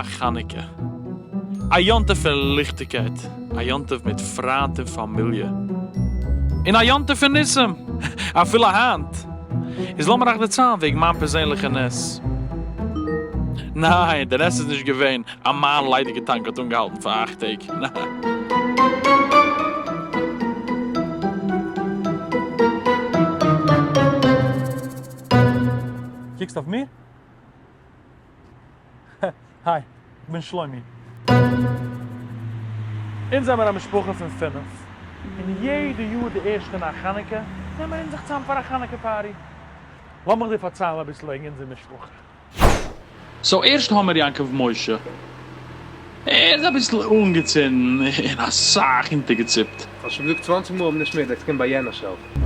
חנוכה. א יום טוב פון ליכטיגקייט, א יום טוב מיט פריינט און פאמיליע, און א יום טוב פון ניסים, אפילו היינט. איז לאמיר אייך דערציילן וועגן מיין פערזענליכע נס. ניין, דער נס איז נישט געווען אז מיין ליידיגע טאנק האט אנגעהאלטן פאר 8 טעג, ניין. קוקסט אויף מיר? היי, איך בין שלומי. אונז זעמער א משפחה פון פינף, און יעדע יאר די ערשטע נאכט חנוכה נעמען אונז זיך צאם פאר א חנוכה party. לאמיך דיר פארציילן אביסל וועגן אונזער משפחה. so ערשט האמער יעקב משה. ער איז אביסל אנגעצינדן און אסאך אונטערגעציפט. כ'האב שוין געזאגט 20 מאל אויב נישט מער, דאס קומט ביי יענע shelf.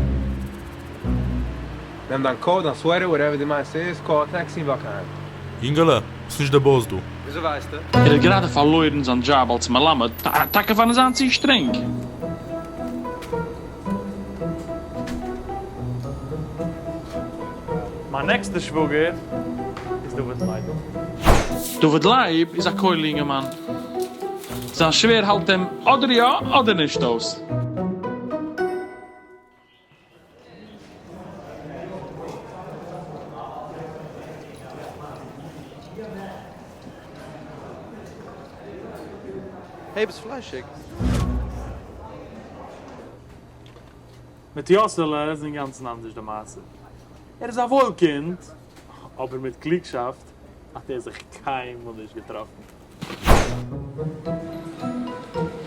נעם דיין coat, דיין sweater, whatever די מעשה איז, call א טעקסי און walk אהיים. יונגעלע, ביסט נישט דער boss דא. וויאזוי ווייסטו? ער האט גראדע פארלוירן זיין דזשאב אלס מלמד, טאקע פארן זיין צו שטרענג. מיין נעקסטע שוואגער איז דוד לייב. דוד לייב איז א כולל אינגערמאן. זיין שווער האלט אים אדער יא אדער נישט אויס. העי ביסט פליישיג. מיט יאסעלע איז אינגאנצן אנדערש די מעשה. ער איז א וואויל קינד, אבער מיט קלוגשאפט האט ער זיך קיינמאל נישט געטראפן.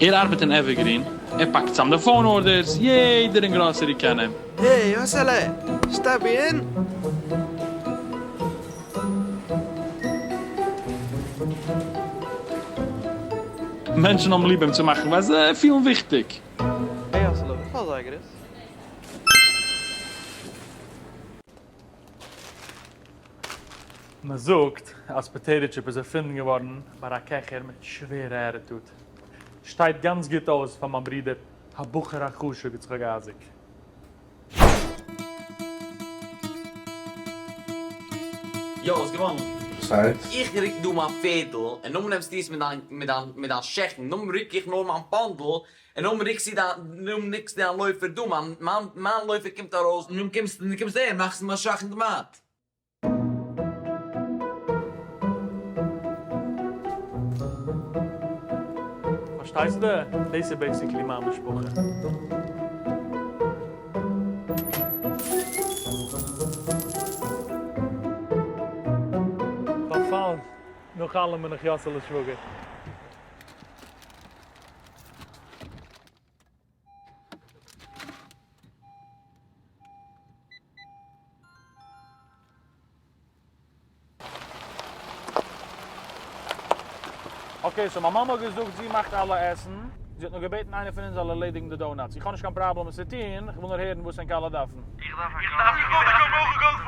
ער ארבעט אין עווערגרין, ער פאקט צאם די phone orders, יעדער אין גראסערי קען אים. העי יאסעלע! Está bien? מענטשן האבן ליב אים צו מאכן ווייל זיי פילן וויכטיג. העי יאסעלע, וויפיל אזייגער איז? מען זאגט אז potato chip איז ערפינדן געווארן ביי א קעכער מיט שווערע attitude. שטייט גאנץ גוט אויס פאר מיין ברודער הבחור החשוב יצחק אייזיק. יא, האסט געוואנען. וואס הייסט? איך ריק דא מיין פערדל, און נאכדעם נעמסטו עס מיט דיין מיט דיין מיט דיין שעכן, נאכדעם ריק איך נאר מיין פאנדל, און נאכדעם ריקסטו דיין נאכדעם ריקסטו דיין לויפער דא, מיין מיין מיין לויפער קומט ארויס, און נאכדעם קומסטו און קומסט אהער מאכסטו מיר שאך און מאט. פארשטייסטו? דאס איז basically מיין משפחה. פארפאלן, נאך אלעם בין איך יאסעלע'ס שוואגער. Okay, so מיין מאמע האט געזאגט זי מאכט אלע עסן, זי האט נאר געבעטן איינער פון אונז זאל ערלעדיגן די donuts. איך האב נישט קיין פראבלעם עס צו טון, איך וויל נאר הערן וואס ענק אלע דארפן.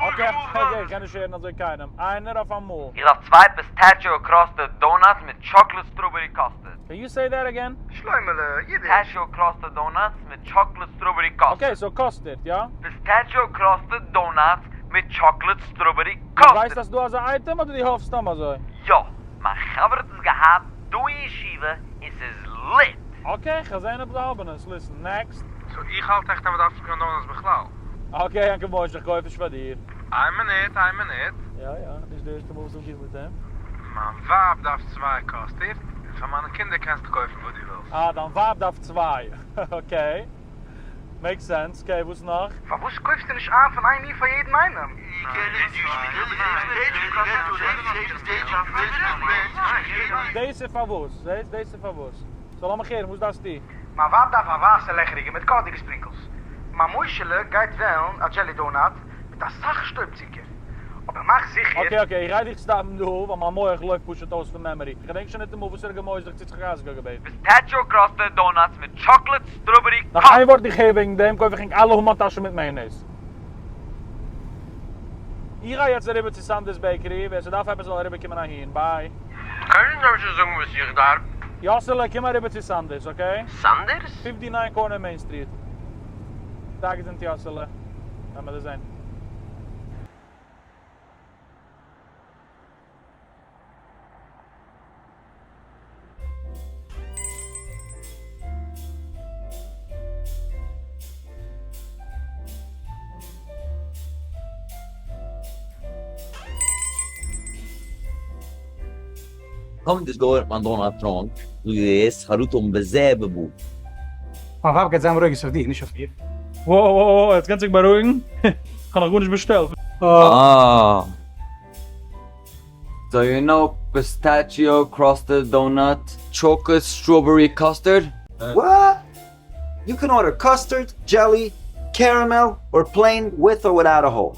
Okay, okay, איך קען נישט הערן אזוי קיינעם. איינער אויף אמאל. איך דארף צוויי pistachio crusted donuts מיט chocolate strawberry custard. Can you say that again? שלוימעלע, אידיש. Pistachio crusted donuts מיט chocolate strawberry custard. Okay, so custard, יא? Pistachio crusted donuts מיט chocolate strawberry דו ווייסט custard. אז ס'דא אזא אייטעם אדער דו האפסט סתם אזוי? יא, מיין חבר האט עס געהאט דא אין ישיבה און ס'איז lit! Okay, כ'זעה אויב זיי האבן עס, listen, next. So איך האלט עכט אז מ'דארף נישט קיין donuts בכלל. Okay, יעקב משה, איך קויף נישט פאר דיר. איין מינוט, איין מינוט. יא יא, נישט די ערשטע מאל וואס איך deal מיט אים. מיין ווייב דארף צוויי custard, און פאר מיינע קינדער קענסטו קויפן וואס דו ווילסט. אה, דיין ווייב דארף צוויי. Okay. Makes sense. Okay, וואס נאך? פארוואס קויפסטו נישט איין פון איין מין פאר יעדן איינעם? דאס איז פארוואס, זעסט? דאס איז פארוואס. So לאמיך הערן, וואס דארפסטו? מיין ווייב דארף א ווייסע לעכעריגע מיט קאלערדיגע sprinkles. מיין מוישעלע גייט וועלן א jelly donut מיט אסאך שטויב צוקער. אבער מאך זיכער. Okay okay, איך גיי דיך stop ן דא, ווייל מיין מח לויפט פשוט אויס פון memory. איך געדענק שוין ניטאמאל וואס ער האט געמוזט זיך צו צו געבעטן. Pistachio crusted donuts מיט chocolate strawberry נאך איין ווארט איך הער וועגן דעם, קויף איך ענק אלע המן טאשן מיט mayonnaise. איך גיי יעצט אריבער צו סאנדערס bakery, ווער ס'דארף עפעס זאל אריבער קומען אהין. Bye. קענסט אפשר זאגן וואס איך דארף? יאסעלע, קום אריבער צו סאנדערס, okay? סאנדערס? 59 corner Main Street. זיי געזונט יאסעלע. וועמיר דיר זען. קומט דאס גאר מיין donut wrong, זאג איך דאס חרטה האבן בזה ובבא. מיין ווייב גייט זיין ברוגז אויף דיר, נישט אויף מיר. וואו וואו וואו, יעצט קענסט זיך בארואיגן, כ'האב נאך גארנישט באשטעלט. אה. So you know pistachio crusted donut, chocolate strawberry custard? What? You can order custard, jelly, caramel, or plain with or without a hole.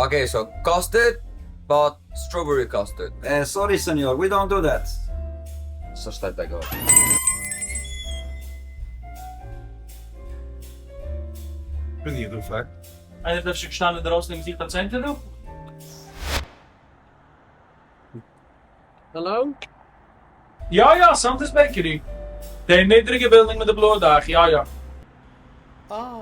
Okay so custard but strawberry custard. Sorry senor, we don't do that. ס'שטייט ביי גאט. בין איך דא פאר? איינער האט אפשר געשטאנען אינדערויסן און געזוכט א צענטער דא? האלא? יא יא, סאנדערס bakery. די נידריגע בילדינג מיט די בלויע דאך, יא יא. אה.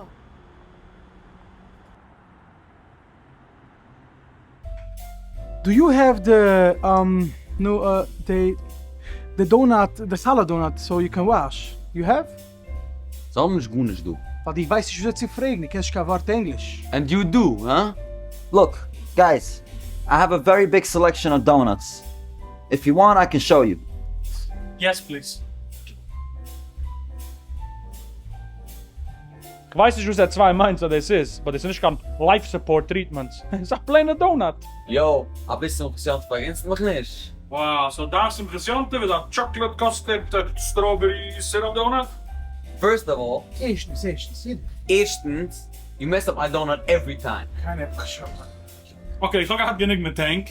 Do you have the נו די די donut די challah donut so you can wash you have? זיי האבן נישט גארנישט דא. ווייל דו ווייסט נישט וויאזוי צו פרעגן, דו קענסט נישט קיין ווארט ענגליש. And you do, הא? Look, guys, I have a very big selection of donuts. If you want I can show you. Yes please. כ'ווייס נישט וואס ער צוויי מיינט אז דאס איז, but דאס איז נישט קיין life support treatments, ס'איז א plain ע donut. יו, אביסל שמחת יום טוב פארגענסט מיך נישט. Wow, so דיין שמחת יום טוב איז א chocolate custard strawberry syrup donut? First of all. ערשטנס, ערשטנס, יעדער. ערשטנס, you mess up my donut every time. קיינער האט מיך נישט אויף. Okay, איך האב געהאט גענוג מיט ענק.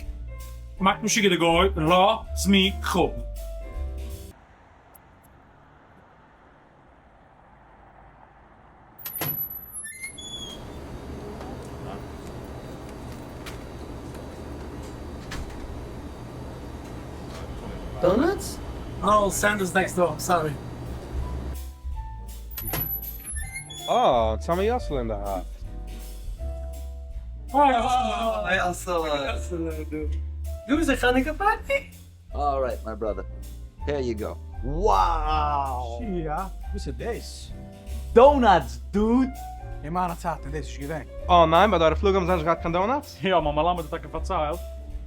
מאכט משוגע די גוי, לאז מיך אפ. Donuts? No, Sanders next door, sorry. אה, צאמי יאסל אין די הארץ. אה, יאסעלע. דא איז א חנוכה party? Alright my brother, here you go. Wow! יא, וואס איז דאס? Donuts dude! אין מיינע צייטן איז דאס נישט געווען. אה ניין, ביי די הרב פלוג האבן זיי נישט געהאט קיין donuts? יא, מיין מלמד האט טאקע פארציילט,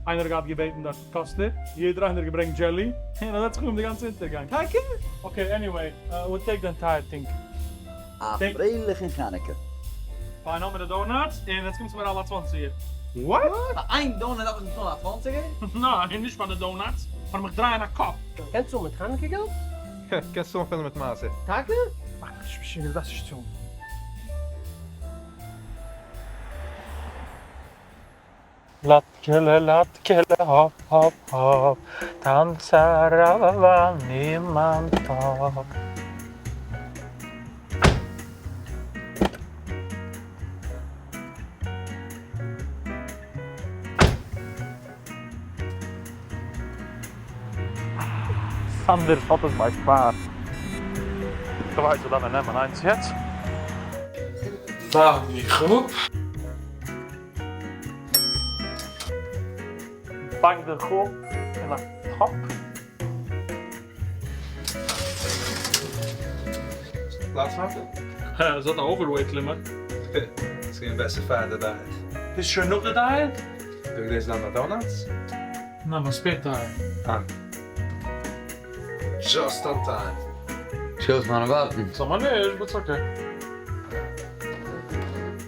איינער האט געהאט געבעטן דארט custard, יעדער איינער האט געברענגט jelly, און אזוי האט זיך אנגעהויבן די גאנצע אונטערגאנג. טאקע? Okay, anyway, we'll take the entire thing. א פרייליכן חנוכה. פיין, האמיר די donuts, און יעצט קומטס מיר אלע א צוואנציגער. What? פאר איין donut דארף איך באצאלן א צוואנציגער? ניין, נישט פאר די donuts, פאר מיך דרייען א קאפ. קענסט צאלן מיט חנוכה געלט? קענסט צאלן אפילו מיט מעשר. טאקע? מאך דיך נישט משוגע, דו דארפסט נישט צאלן. לאטקעלע לאטקעלע האפ האפ האפ, טאנץ אריין אין מיין טאפ. סאנדערס האט עס by far. כ'ווייס, דא דארף מען נעמען איינס יעצט. ווארט מיך אפ. באק דיך אפ אין א טאפ. פלאץ פאר? עס האט א overweight limit. ס'איז געווען בעסער פאר די diet. ביסט שוין נאך די diet? דו געזעסט דאן ביי donuts? ניין, מיין spare tire. אה. Just on time. שכוח פארן ווארטן. ס'האט מיר נישט, but it's okay.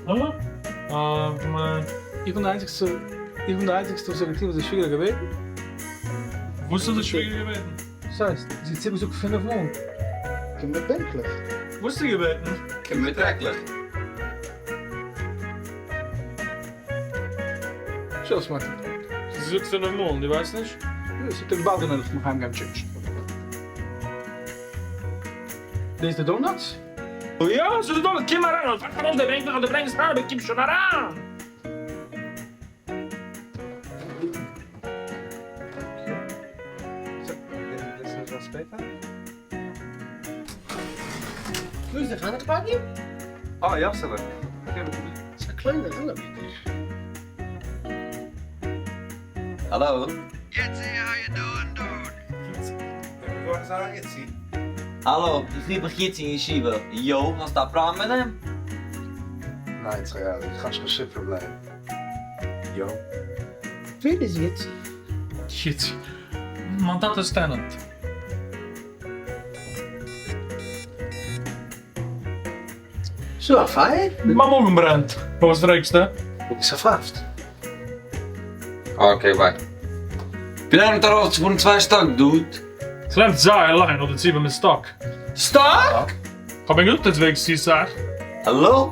אה? כ'מיין. איך בין די איינציגסטע, איך בין די איינציגסטע וואס האט געטון וואס די שוויגער האט געבעטן. וואס האט די שוויגער געבעטן? וואס הייסט? זי האט צוגעזאגט פינף מאל. קום מיט בענקלעך. וואס האט זי געבעטן? קום מיט רעקלעך. שוין מאטי. זי זאגט פינף מאל און דו ווייסט נישט? יא, ס'האט אים באלד גענומען פון אהיים גיין טשעינדזשן. דאס איז די donuts? יא, ס'איז די donuts, קום אריין, פאק ארויס די בענקלעך און דו ברענגסט ארבעט, קום שוין אריין! דא איז די חנוכה party? אה, יאסעלע. ס'איז א קליינע elevator. האלא? יעצי how you doing dude? ווער איז זיין יעצי? האלא, איך רוף מיך יצי אין ישיבה. יו, האסט א פראבלעם מיט דעם? ניין צחי, איך האב נישט קיין שום פראבלעם. יו. ווער איז יצי? יצי. מיין טאטע איז tenant. ס'דא א פייער? מיין מאגן ברענט. פארוואס פרעגסטו? ביסט פארפייפט. okay bye. ווילאנג נעמט ארויפצופארן צוויי שטאק דוד? ס'נעמט זייער לאנג נאכדערצו ווען מ'איז stuck. Stuck? כ'האב אים געזאגט עטס וועגסט צו סאך. האלא?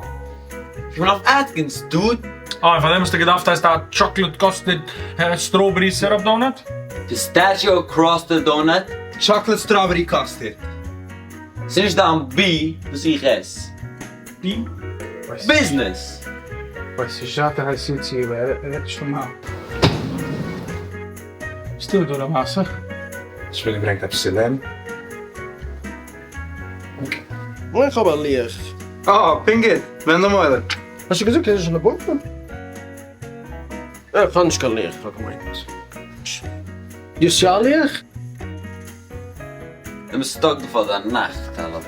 כ'בין אויף Atkins דוד. אה און פארדעם האסטו געדארפט הייסט א chocolate custard strawberry syrup donut? Pistachio crusted donut? Chocolate strawberry custard. ס'נישט דיין בי וואס איך עס. בי? ביזנעס! ווייסט נישט זייט ער הייסט יוצי אבער ער רעדט נישט פון מיין. שטיל דא למעשה. האסט מיר געברענגט עפעס צו לערנען? איך האב א לוח. אה, פונקט גוט. ווען די מולד. האסט שוין געזאגט ער איז שוין appointment? איך האב נישט קיין לוח, איך האב געמיינט. דו האסט יא א לוח? דו ביסט stuck דא פאר די נאכט, האלא.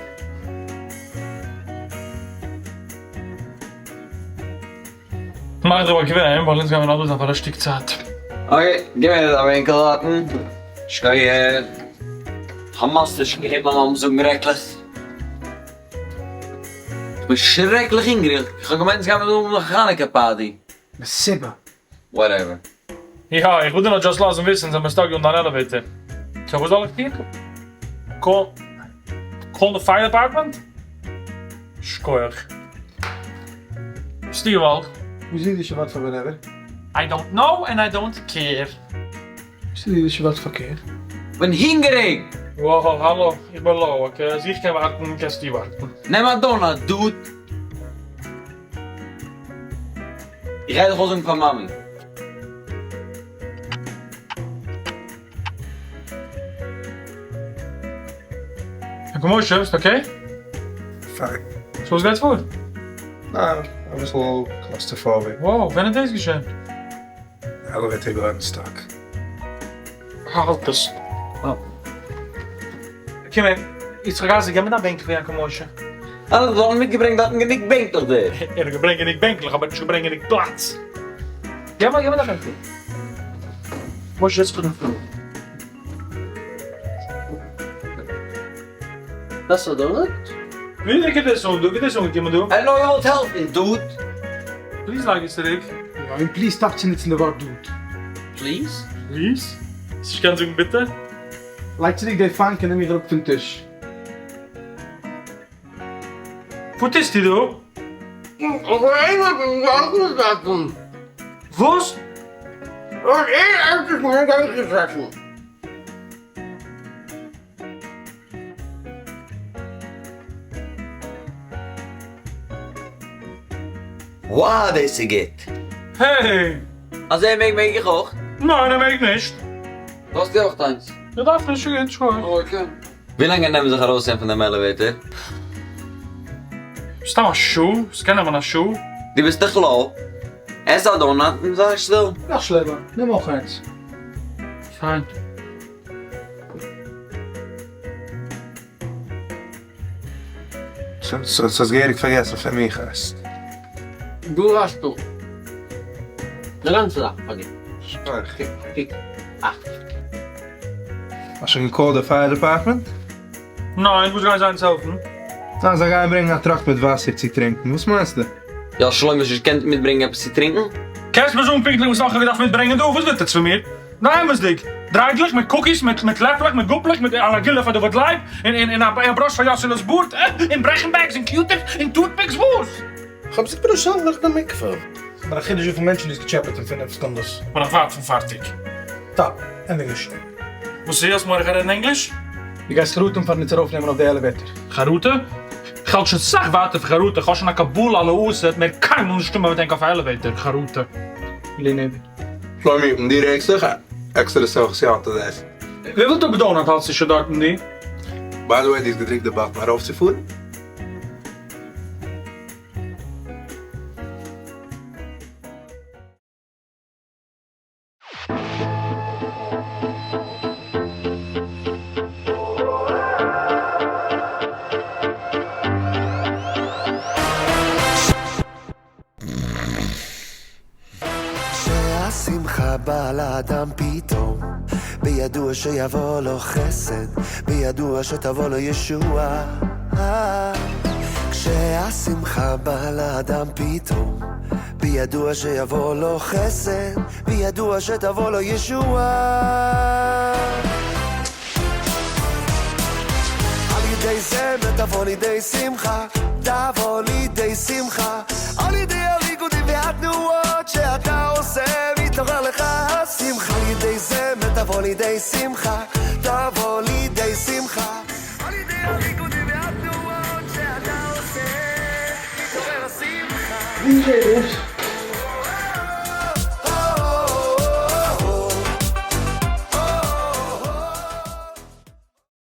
מאך דיך באקוועם ווייל אונז גיימיר נאך דא זיין פאר א שטיק צייט. Okay, גיב מיר א ווינקל דארטן. שכוח. כ'האב נישט געהערט מיין מאמע זאגן רעקלעך. כ'בין שרעקליך הונגעריג, כ'האב געמיינט אונז גיימיר דא האבן א חנוכה party. מסיבה. Whatever. יא, איך וויל דיר נאר just לאזן וויסן, זעמיר stuck דא אין דיין elevator. So וואס זאל איך טון? Call call די fire department? שכוח. ביסטו געוואלד? וואס איז אידישע ווארט פאר whenever? I don't know and I don't care. וואס איז אידישע ווארט פאר care? כ'בין הונגעריג! Wow, האלא, איך בין low, okay? אז איך קען ווארטן, קענסטו ווארטן. נעם א donut, דוד! איך גיי דיך אויסזאגן פאר מאמי. יעקב משה, ביסט okay? Fine. So וואס גייט פאר? ניין, אביסל claustrophobic. Wow, ווען איז דאס געשען? די elevator געווארן stuck. האלט עס. קום הער, יצחק אייזיק, גיב מיר דיין בענקל פאר יעקב משה. אלע זאלן מיטגעברענגט דארטן גענוג בענקלעך דער. ער האט געברענגט גענוג בענקלעך אבער נישט געברענגט גענוג פלאץ. גיב מיר גיב מיר דיין בענקל. משה זעץ זיך אויפן floor. דאס איז א donut? ווי קומט דאס אן דא? ווי איז דאס אנגעקומען דא? I know you וואלט העלפן דוד. Please לייג עס צוריק. יא, און please stop צו נוצן די ווארט דוד. Please? Please? האסט נישט געקענט זאגן ביטע? לייג צוריק די פאנק און נעם מיך אראפ פון טיש. וואס טוסטו דא? וואס? Wow דאס איז גוט! Hey! אז ער מעג מעג איך אויך? ניין ער מעג נישט. דו האסט אויך איינס? איך דארף נישט, שוין גוט, שכוח. Okay. ווילאנג ער נעמט זיך ארויסגיין פון דעם elevator? סתם א שעה? ס'קען נעמען א שעה. דו ביסט דאך low. עס א donut און זיי שטיל. נאך שלעפער, נעם אויך איינס. פיין. סאו האסט געהעריג פארגעסן פון מיך הייסט. דא האסטו די גאנצע זאך פאר דיר. שכוח. קוק. האסט שוין געקאלט די fire department? ניין, וואס גייען זיי אונז העלפן? ניין, זיי גייען ברענגען א truck מיט וואסער צו טרינקען, וואס מיינסטו? יא שלמה האסט נישט געקענט מיטברענגען עפעס צו טרינקען? קענסט מיר זאגן פונקטליך וואס נאך איך האב געדארפט מיטברענגען דא? וואס ווילט עטס פון מיר? ניין אמת'דיג, דריידלעך מיט cookies, מיט מיט לעפלעך, מיט גאפלעך, מיט א גילע פאר דוד לייב, און און און א brush פאר יאסעלע'ס בארד, און ברעכן bags און Q-tips און toothpicks, וואס? כ'האב זיך פארשאלטן נאך די מקווה. ס'איז מיר א חידוש וויפיל מענטשן דו האסט געטשעפעט אין פינף סעקונדעס. כ'בין נאך ווייט פון פארטיג. Stop, ענדיג נישט. וואס איז? האסט מורא איך רעד אין ענגליש? דו גייסט חרטה פארן אונז ארויפנעמען אויף די elevator. חרטה? כ'האלט שוין סאך ווייטער פון חרטה, כ'האב שוין א קבלה על העתיד מער קיינמאל נישט קומען מיט ענק אויף א elevator, חרטה. בלי נדר. שלומי, און דו רעגסט זיך? עקסטערע שמחת יום טוב דאס. וויפיל טאג donut האלטסטו שוין דארטן דו? By the way, דו האסט געדרוקט די button ארויפצופארן? שהשמחה באה לאדם פתאום, בידוע שיבוא לו חסד, בידוע שתבוא לו ישועה. כשהשמחה באה לאדם פתאום, בידוע שיבוא לו חסד, בידוע שתבוא לו ישועה. על ידי זה תבוא לידי שמחה, תבוא לידי שמחה. על ידי הריקודים והתנועות שאתה עושה, מתעורר לך השמחה. על ידי זה תבוא לידי שמחה, תבוא לידי שמחה. על ידי הריקודים והתנועות שאתה עושה, מתעורר השמחה. DJ,